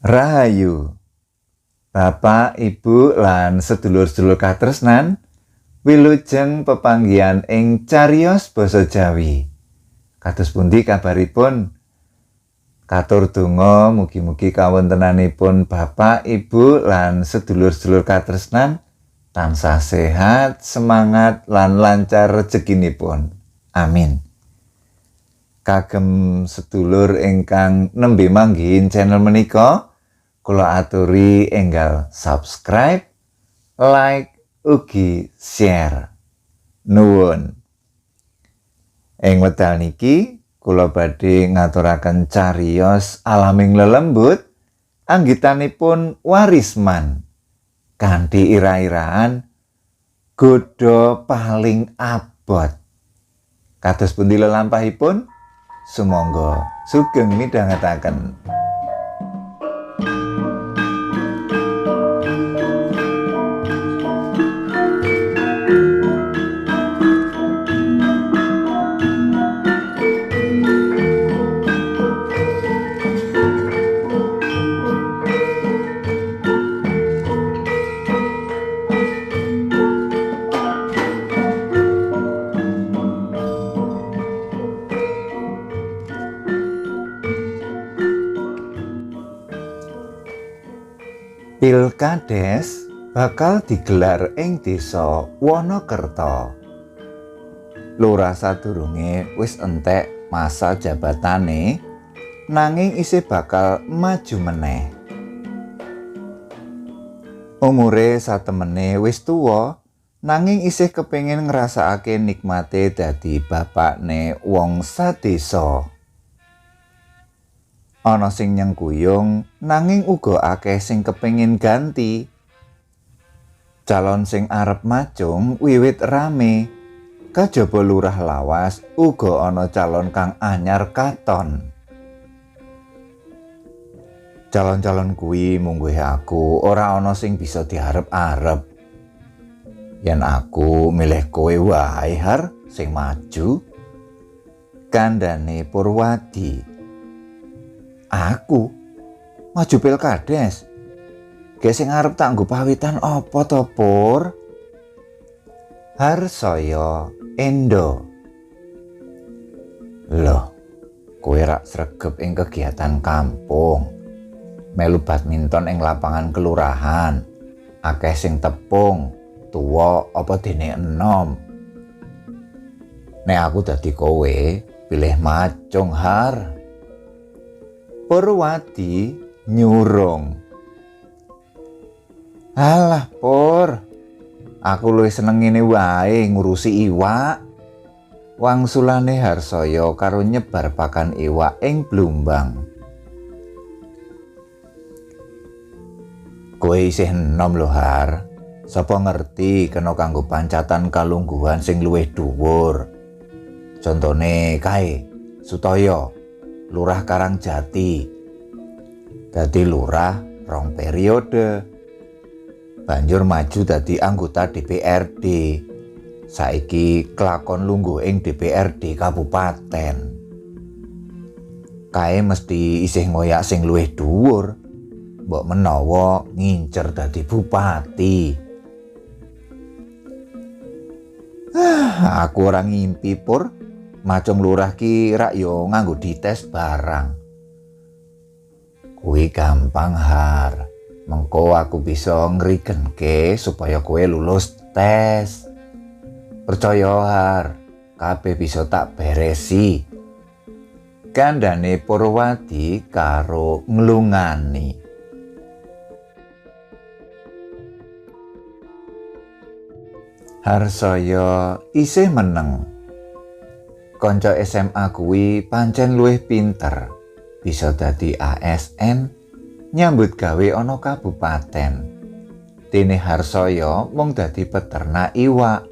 Rahayu, Bapak, Ibu, lan sedulur-sedulur katresnan, wilujeng pepanggihan ing cariyos basa Jawi. Kados pundi kabaripun? Katur donga mugi-mugi kawontenanipun Bapak, Ibu, lan sedulur-sedulur katresnan tansah sehat, semangat, lan lancar rezekinipun. Amin. Kagem sedulur ingkang nembe manggihin channel menika, kula aturi enggal subscribe, like, ugi share. Nuwun. Ing wekdal niki kula badhe ngaturaken cariyos alaming lelembut anggitanipun Warisman kanthi ira-iraan godha paling abot. Kados pundi lelampahipun? Sumangga sugeng midhangetaken. Pilkades bakal digelar ing desa Wonokerto. Lurah sadurunge wis entek masa jabatane, nanging isih bakal maju meneh. Umure satemene wis tuwa, nanging isih kepengin ngrasakake nikmate dadi bapakne wong sadesa. Ana sing nyengkuyung, nanging uga akeh sing kepengin ganti. Calon sing arep macung wiwit rame. Kajaba lurah lawas uga ana calon kang anyar katon. Calon-calon kuwi mungguhe aku ora ana sing bisa diarep-arep. Yen aku milih kowe wae Har sing maju. Kandhane Purwadi. Aku maju pilkades. Ge sing arep tak nggo pawitan apa to, Pur? Harsaya endo. Loh, kowe rak sregep ing kegiatan kampung. Melu badminton ing lapangan kelurahan. Akeh sing tepung, tuwa apa dene enom. Nek aku dadi kowe, pilih macung Har. Purwadi nyurung. Alah Pur, aku luwih seneng ngene wae ngurusi iwak. Wangsulane Harsaya karo nyebar pakan iwak ing blumbang. Kowe isih enom lho Har. Sapa ngerti kena kanggo pancatan kalungguhan sing luwih dhuwur. Contone kae Sutoyo, Lurah Karangjati. Dadi lurah rong periode. Banjur maju dadi anggota DPRD. Saiki kelakon lungguh ing DPRD kabupaten. Kae mesti isih ngoyak sing luwih dhuwur. Mbok menawa ngincer dadi bupati. Aku ora ngimpi Pur. Macung lurah ki rak yo nganggo dites barang. Kuwi gampang Har. Mengko aku bisa ngrigenke supaya kowe lulus tes. Percaya Har, kabeh bisa tak beresi. Kandhane Purwadi karo nglungani. Harsaya isih meneng. Kanca SMA kuwi pancen luwih pinter, bisa dadi ASN, nyambut gawe ana kabupaten. Dene Harsaya mung dadi peternak iwak.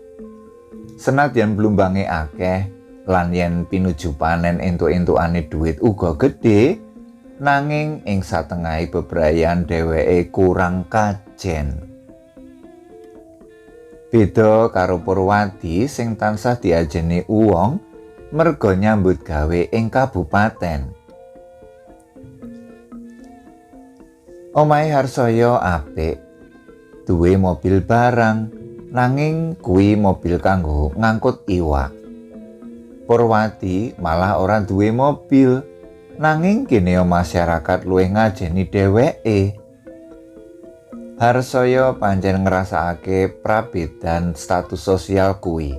Senadyan blumbange akeh lan yen pinuju panen entuk-entukane duit uga gedhe, nanging ing satengahe bebrayan dheweke kurang kajen. Beda karo Purwadi sing tansah diajeni uwong merga nyambut gawe ing kabupaten. Omahe Harsaya apik, duwe mobil barang, nanging kuwi mobil kanggo ngangkut iwak. Purwadi malah ora duwe mobil, nanging kene masyarakat luwih ngajeni dheweke. Harsaya pancen ngrasakake prabedan status sosial kuwi.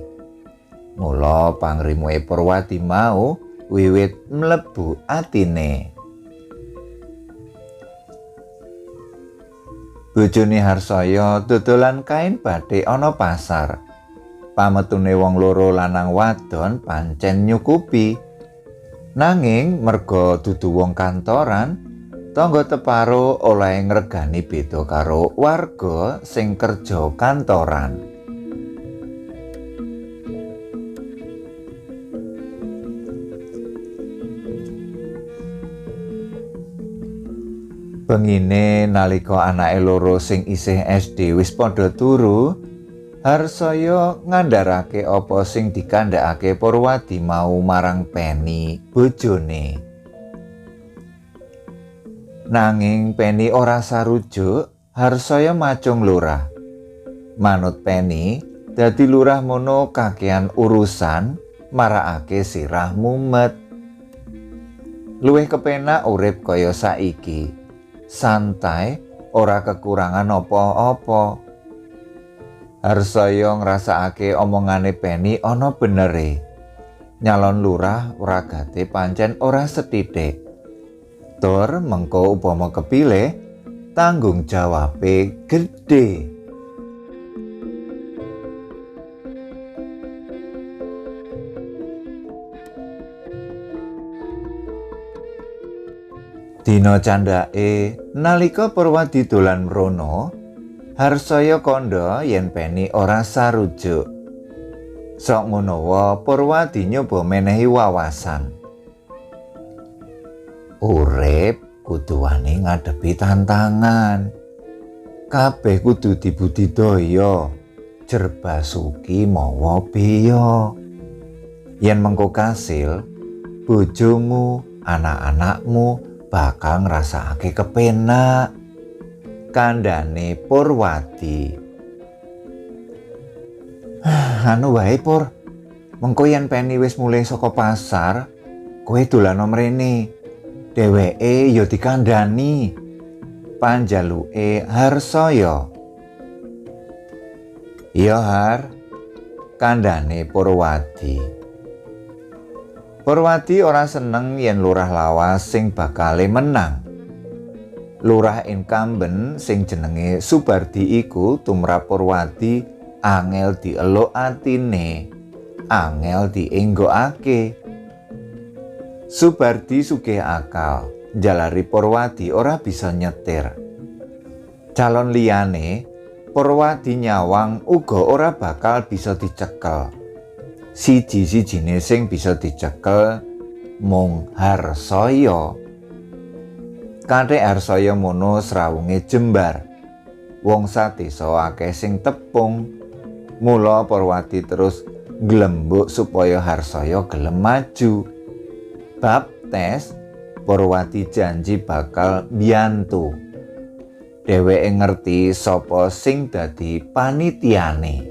Mula pangrimuke Purwadi mau wiwit mlebu atine. Bojone Harsaya dodolan kain batik ana pasar. Pametune wong loro lanang wadon pancen nyukupi. Nanging merga dudu wong kantoran, tangga teparo olehe ngregani beda karo warga sing kerja kantoran. Bengine nalika anake loro sing isih SD wis padha turu, Harsaya ngandharake apa sing dikandhakake Purwadi mau marang Peni, bojone. Nanging Peni ora sarujuk, Harsaya macung lurah. Manut Peni, dadi lurah mono kakean urusan, marakake sirah mumet. Luwih kepenak urip kaya saiki. Santai, ora kekurangan apa-apa. Harsaya ngrasakake omongane Peni ana benere. Nyalon lurah wragate pancen ora sethithik. Tur mengko upama kepilih, tanggung jawabe gedhe. Dina candhake nalika Purwadi dolan mrono, Harsaya kandha yen Peni ora sarujuk. Sok menawa Purwadi nyoba menehi wawasan. Urip kudu wani ngadepi tantangan. Kabeh kudu dibudidaya, jerbasuki mawa beya. Yen mengko kasil, bojomu, anak-anakmu bakal ngrasakake kepenak. Kandhane Purwadi. Anu wae Pur, mengko yen Peni wis mulih saka pasar, kowe dolano mrene. Dheweke ya dikandhani. Panjaluke Harsaya. Iya Har, kandhane Purwadi. Purwadi ora seneng yen lurah lawas sing bakale menang. Lurah incumbent sing jenenge Subardi iku tumrap Purwadi angel dieluk atine, angel dienggokake. Subardi sugih akal, njalari Purwadi ora bisa nyetir. Calon liyane, Purwadi nyawang uga ora bakal bisa dicekel. Siji-sijine sing bisa dicekel mung Harsaya. Kathek Harsaya mono srawunge jembar. Wong sadesa akeh sing tepung. Mula Purwadi terus nglembuk supaya Harsaya gelem maju. Bab tes, Purwadi janji bakal mbiyantu. Dheweke ngerti sapa sing dadi panitiane.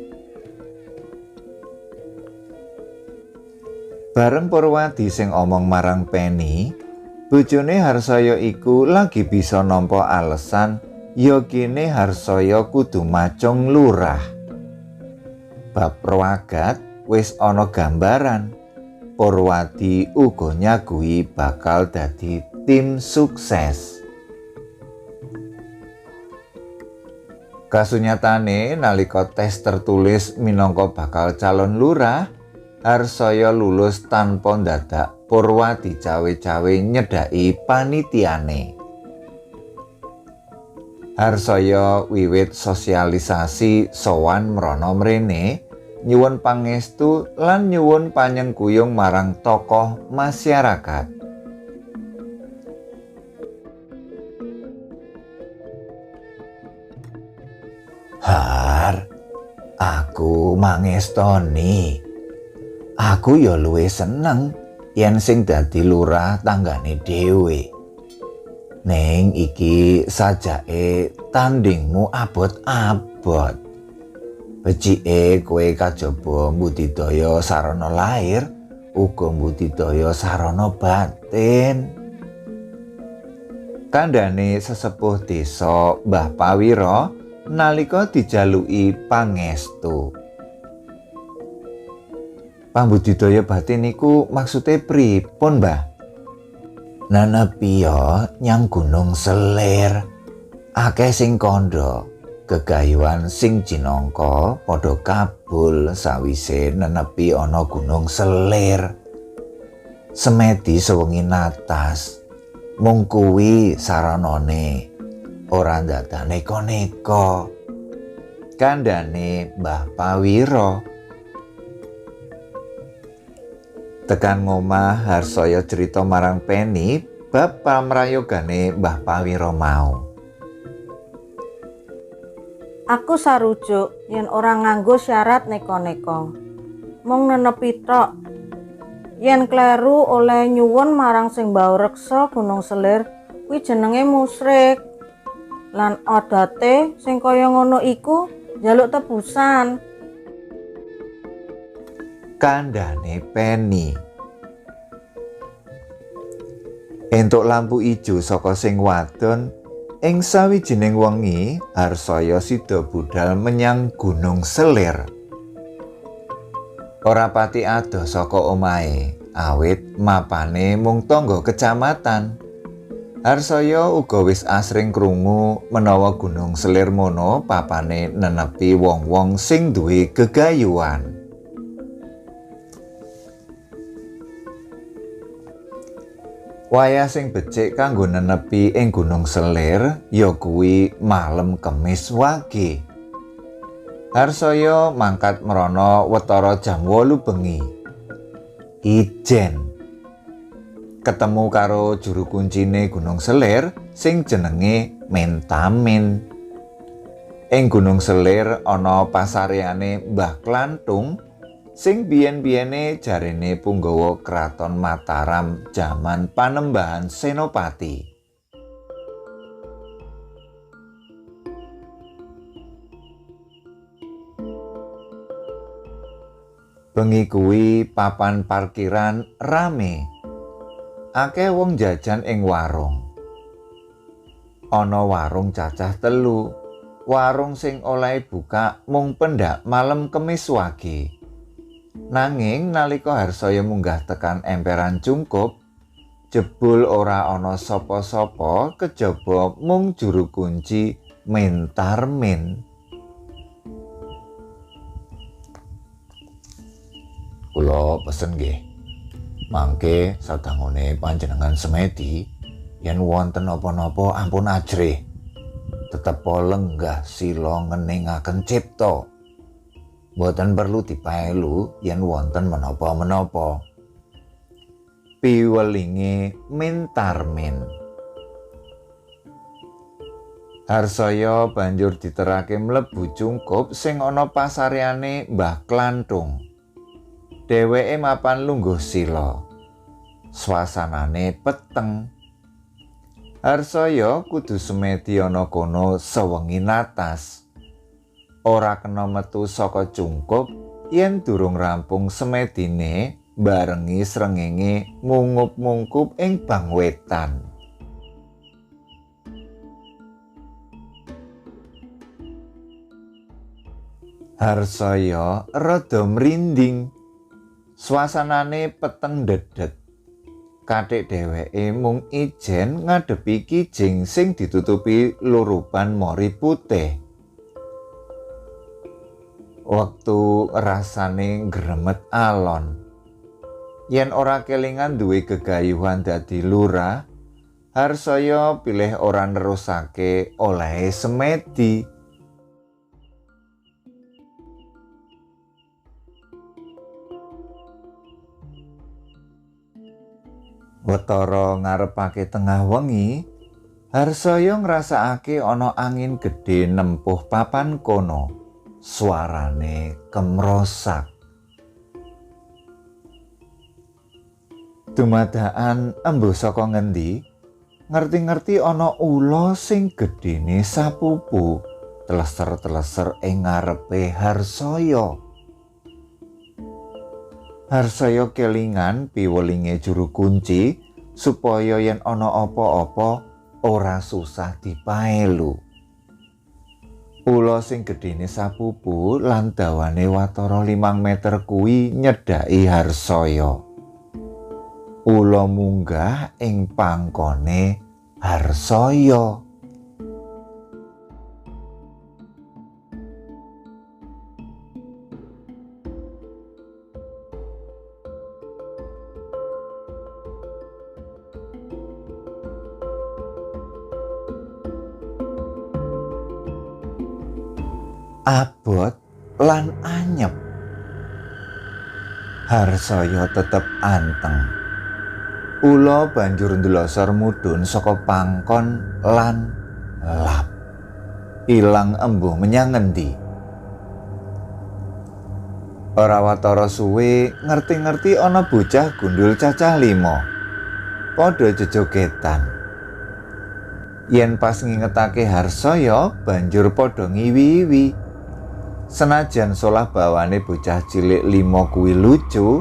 Bareng Purwadi sing omong marang Peni, bojone Harsaya iku lagi bisa nampa alesan ya kene Harsaya kudu macung lurah. Bab ragat wis ana gambaran. Purwadi uga nyaguhi bakal dadi tim sukses. Kasunyatane nalika tes tertulis minangka bakal calon lurah, Harsaya lulus tanpa ndadak Purwadi cawe-cawe nyedhaki panitiane. Harsaya wiwit sosialisasi sowan mrana mrene, nyuwun pangestu lan nyuwun panyengkuyung marang tokoh masyarakat. Har, aku mangestoni. Aku ya luwih seneng yen sing dadi lurah tanggane dhewe. Ning iki sajake tandingmu abot-abot. Becike kowe kajaba mbudidaya sarana lair, uga mbudidaya sarana batin. Kandhane sesepuh desa Mbah Pawiro nalika dijaluki pangestu. Pambudidaya batin iku maksude pripun, Mbah? Nenepiya nyang Gunung Selir. Akeh sing kandha, gegayuhan sing jinangka padha kabul sawise nenepi ana Gunung Selir. Semedi sewengi natas. Mung kuwi saranane, ora ndadak neka-neka. Kandhane Mbah Pawiro. Tekan ngomah Harsaya crita marang Peni bab pamrayogane Mbah Pawiro mau. Aku sarujuk yen ora nganggo syarat neka-neka. Mung nenepi tok. Yen kleru oleh nyuwun marang sing mbau reksa Gunung Selir kuwi jenenge musyrik. Lan adate sing kaya ngono iku njaluk tebusan. Kandhane Peni. Entuk lampu ijo saka sing wadon ing sawijining wengi Harsaya sida budal menyang Gunung Selir. Ora pati adoh saka omahe, awit mapane mung tangga kecamatan. Harsaya uga wis asring krungu menawa Gunung Selir mono papane nenepi wong-wong sing duwe gegayuhan. Wayah sing becik kanggo nenepi ing Gunung Selir ya kuwi malem Kemis Wage. Harsaya mangkat mrana wetara jam 8 bengi. Ijen ketemu karo juru kuncine Gunung Selir sing jenenge Mentamin. Ing Gunung Selir ana pasareane Mbah Klantung sing biyen-biyene jarene punggawa Kraton Mataram jaman Panembahan Senopati. Bengi kuwi papan parkiran rame. Akeh wong jajan ing warung. Ana warung cacah 3, warung sing olehe buka mung pendak malem Kemis Wage. Nanging nalika Harsaya munggah tekan emperan cungkup, jebul ora ana sapa-sapa kejaba mung juru kunci Mentarmin. Kula pesen nggih, mangke sadangone panjenengan semedi yen wonten napa-napa ampun ajrih. Tetep lenggah sila ngeningaken cipta. Mboten perlu dipaelu yen wonten menapa-menapa. Piwelinge Mentarmin. Harsaya banjur diterake mlebu cungkup sing ana pasareane Mbah Klantung. Dheweke mapan lungguh sila. Swasanane peteng. Harsaya kudu semedi ana kono sewengi natas. Ora kena metu saka cungkup yen durung rampung semedine barengi srengenge mungup-mungkup ing bang wetan. Harsaya rada mrinding. Swasanane peteng dedet. Kathik dheweke mung ijen ngadepi kijing sing ditutupi lurupan mori putih. Wektu rasane gremet alon. Yen ora kelingan duwe gegayuhan dadi lurah, Harsaya pilih ora nerusake olehe semedi. Wetara ngarepake tengah wengi, Harsaya ngrasakake ana angin gedhe nempuh papan kono. Suarane kemrosak. Dumadakan embuh saka ngendi, Ngerti-ngerti ana ula sing gedene sapupu tleser-tleser ing ngarepe Harsaya. Harsaya kelingan piwelinge juru kunci supaya yen ana apa-apa ora susah dipaelu. Ula sing gedene sapupu lan dawane watara 5 meter kuwi nyedhaki Harsaya. Ula munggah ing pangkone Harsaya. Abot lan anyep. Harsaya tetep anteng. Ula banjur ndlosor mudhun saka pangkon lan lap. Ilang embuh menyang ngendi. Ora watara suwe ngerti-ngerti ana bocah gundul cacah 5. Padha jejogetan. Yen pas ngingetake Harsaya banjur padha ngiwi-iwi. Senajan solah bawane bocah cilik 5 kuwi lucu,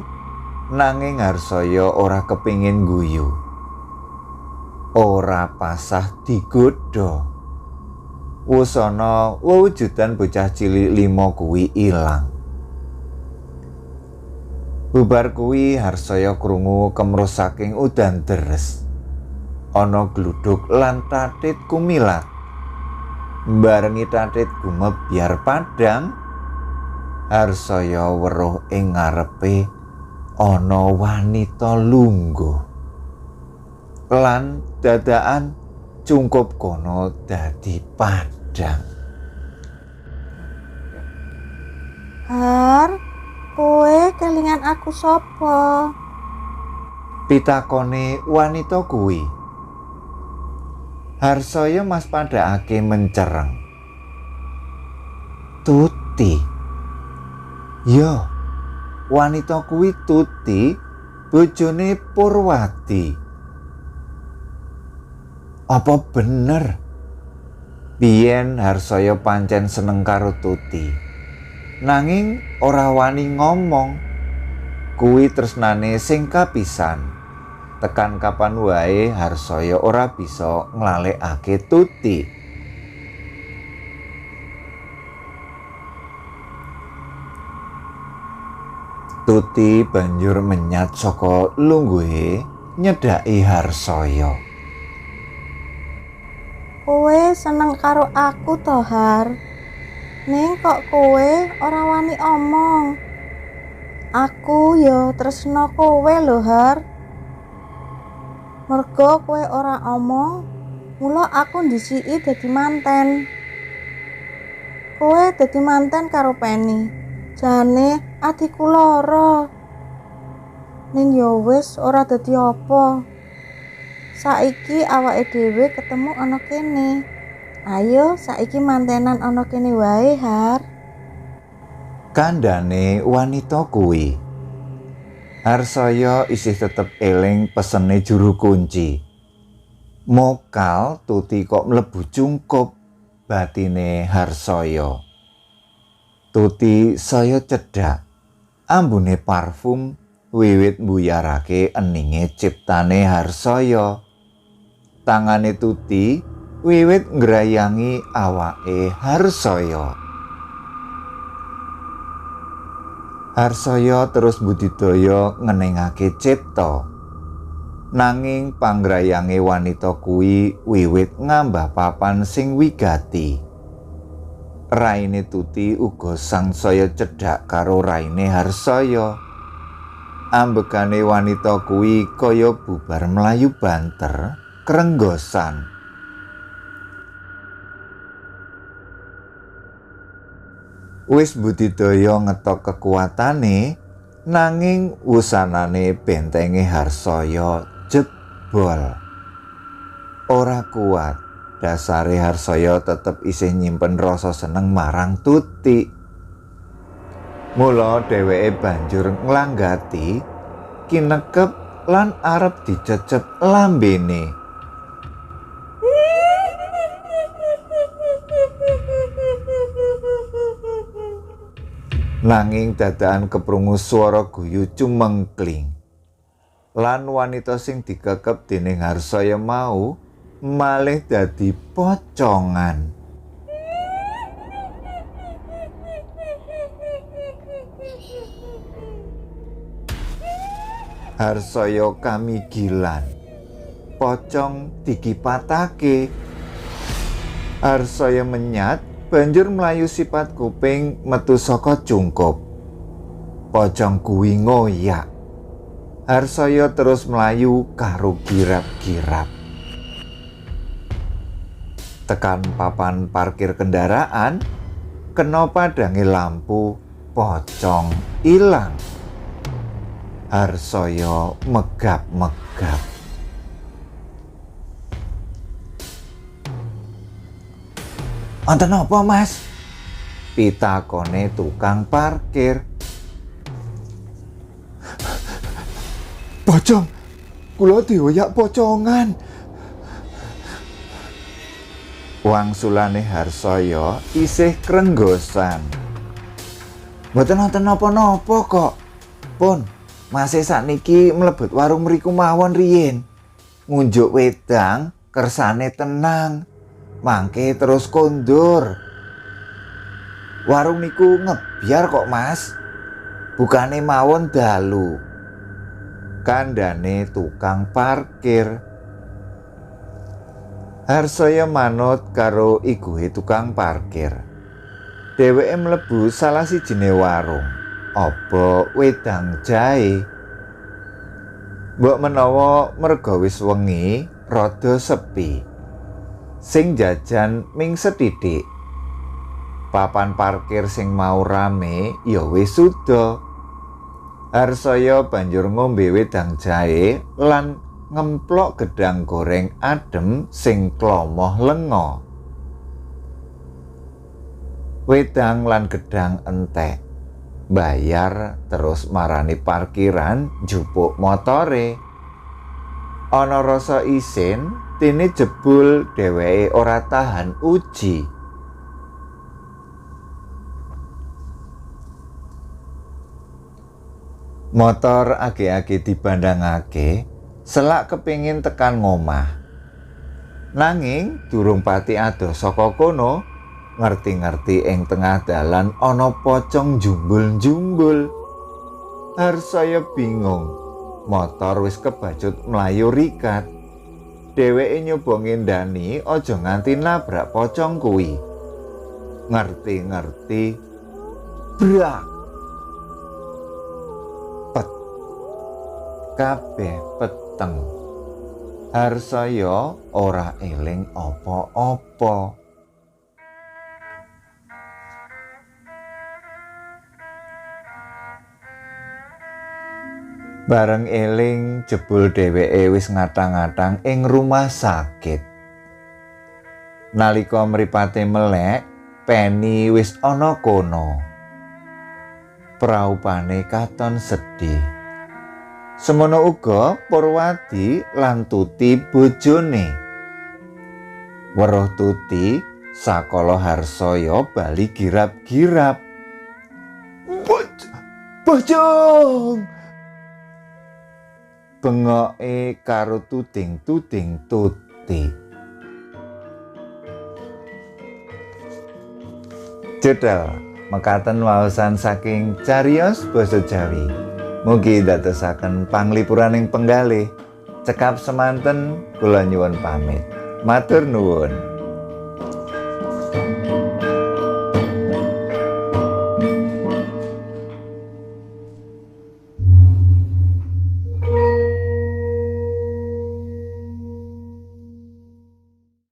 nanging Harsaya ora kepingin guyu. Ora pasah digodha. Wusana wewujudan bocah cilik 5 kuwi ilang. Bubar kuwi Harsaya krungu kemruh saking udan deres. Ana gluduk lan tatit kumilat. Barengi tatit gumebyar padhang, Harsaya weruh ing ngarepe ana wanita lungguh. Lan dadakan cungkup kono dadi padhang. Har, kowe kelingan aku sapa? Pitakone wanita kuwi. Harsaya maspadhakake mencereng. Tuti. Yo, wanita kuwi Tuti, bojone Purwadi. Apa bener? Biyen Harsaya pancen seneng karo Tuti. Nanging ora wani ngomong. Kuwi tresnane sing kapisan. Tekan kapan wae Harsaya ora bisa nglalekake Tuti. Tuti banjur menyat saka lungguhe nyedhaki Harsaya. Kowe seneng karo aku to, Har? Ning kok kowe ora wani omong? Aku ya tresna kowe lho, Har. Mergo kowe ora omong, mula aku ndhisiki dadi manten. Kowe dadi manten karo Penny. Jane atiku lara. Ning ya wis ora dadi apa. Saiki awake dhewe ketemu ana kene. Ayo saiki mantenan ana kene wae, Har. Kandhane wanita kuwi. Harsaya isih tetep eling pesene juru kunci. Mokal Tuti kok mlebu cungkup batine Harsaya. Tuti saya cedhak. Ambune parfum wiwit mbuyarake eninge ciptane Harsaya. Tangane Tuti wiwit ngrayangi awake Harsaya. Harsaya terus budidaya ngeningake cipta. Nanging pangrayange wanita kuwi wiwit ngambah papan sing wigati. Raine Tuti uga sangsaya cedhak karo raine Harsaya. Ambekane wanita kuwi kaya bubar mlayu banter, krenggosan. Wis budidaya ngetok kekuatane, nanging wusanane bentenge Harsaya jebol. Ora kuat, dasare Harsaya tetep isih nyimpen rasa seneng marang Tuti. Mula dheweke banjur nglanggati, kinekep lan arep dicecep lambene. Nanging dadakan keprungu swara guyu cumengkling. Lan wanita sing dikekep dening Harsaya mau malih dadi pocongan. Harsaya kamigilan. Pocong dikipatake. Harsaya menyat banjur mlayu sipat kuping metu saka cungkup. Pocong kuwi ngoyak. Harsaya terus mlayu karo girap-girap. Tekan papan parkir kendaraan, kena padange lampu, pocong ilang. Harsaya megap-megap. Wonten apa, Mas? Pitakone tukang parkir. Pocong, kula dioyak pocongan. Wangsulane Harsaya isih krenggosan. Mboten wonten napa-napa kok. Pun, masih sakniki mlebet warung mriku mawon riyin. Ngunjuk wedang, kersane tenang. Mangke terus kondur. Warung niku ngebyar kok, Mas. Bukane mawon dalu. Kandhane tukang parkir. Harsaya manut karo iguhe tukang parkir. Dheweke mlebu salah sijine warung. Apa wedang jahe. Mbok menawa merga wis wengi, rada sepi. Sing jajan ming sethithik. Papan parkir sing mau rame ya wis suda. Harsaya banjur ngombe wedang jahe lan ngemplok gedang goreng adem sing klomoh lenga. Wedang lan gedang entek. Bayar terus marani parkiran njupuk motore. Ana rasa isin dene jebul dheweke ora tahan uji. Motor age-age dibandangake, selak kepingin tekan ngomah. Nanging durung pati adoh saka kono, ngerti-ngerti ing tengah dalan ana pocong jumbul-jumbul. Harsaya bingung. Motor wis kebacut mlayu rikat. Dheweke nyoba ngendani aja nganti nabrak pocong kuwi. Ngerti-ngerti brak. Pet. Kabeh peteng. Harsaya ora eling apa-apa. Bareng eling jebul dheweke wis ngatang-ngatang ing rumah sakit. Nalika mripate melek, Penny wis ana kono. Praupane katon sedih. Semono uga Purwadi lan Tuti bojone. Weruh Tuti, sakala Harsaya bali girap-girap. Pocong! Bengoke karo tuding-tuding Tuti. Jedal mekaten waosan saking cariyos basa Jawi. Mugi dadosaken panglipuraning penggalih. Cekap semanten kula nyuwun pamit. Matur nuwun.